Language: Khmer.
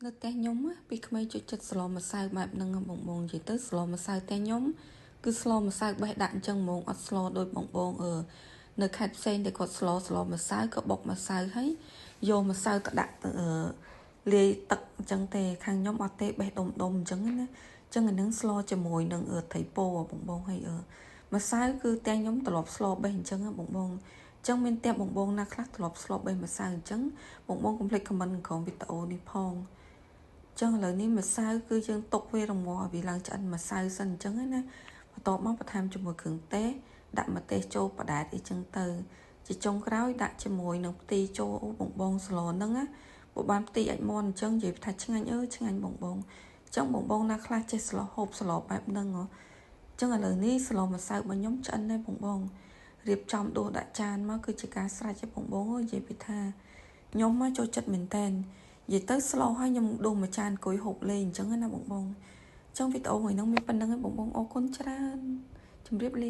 នៅផ្ទះខ្ញុំពីក្មេងចូលចិត្តស្លម្សៅបែបហ្នឹងបងបងនិយាយទៅស្លម្សៅផ្ទះខ្ញុំគឺស្លម្សៅបេះដាក់អញ្ចឹងហ្មងអត់ស្លដូចបងបងនៅខេត្តផ្សេងដែលគាត់ស្លម្សៅក៏បុកម្សៅហើយយកម្សៅទៅដាក់លាយទឹកអញ្ចឹងទេខាងខ្ញុំអត់ទេបេះដុំដុំអញ្ចឹងណាអញ្ចឹងអានឹងស្លជាមួយនឹងត្រីពោបងបងហើយម្សៅគឺផ្ទះខ្ញុំត្រឡប់ស្លបេះអញ្ចឹងបងបងចឹងមានផ្ទះបងបងណាខ្លះត្រឡប់ស្លបេះម្សៅអញ្ចឹងបងបងកុំភ្លេច comment ក្រោមវីដេអូនេះផងចឹងឥឡូវនេះម្សៅគឺយើងទុកវារងាស់ឲ្យវាឡើងឆ្អិនម្សៅសិនអញ្ចឹងណាបន្ទាប់មកបន្ថែមជាមួយគ្រឿងទេសដាក់ម្ទេសចូលបដែតអីចឹងទៅជាចុងក្រោយដាក់ជាមួយនឹងផ្ទីចូលអូបងបងស្លហ្នឹងណាបើបានផ្ទីអាចមន់អញ្ចឹងនិយាយថាឆ្ងាញ់អើយឆ្ងាញ់បងបងអញ្ចឹងបងបងណាខ្លះចេះស្លហូបស្លបែបហ្នឹងហ៎អញ្ចឹងឥឡូវនេះស្លម្សៅរបស់ខ្ញុំឆ្អិនហើយបងបងរៀបចំដួសដាក់ចានមកគឺជាការស្រេចឯបងបងអើយនិយាយពីថាខ្ញុំមកចូលចិត្តមែនតែននិយាយទៅស្លឲ្យខ្ញុំដួសមួយចានអង្គុយហូបលេងអញ្ចឹងណាបងបងអញ្ចឹងវីដេអូថ្ងៃហ្នឹងមានប៉ុណ្្នឹងឯងបងបងអរគុណច្រើនជម្រាបលា។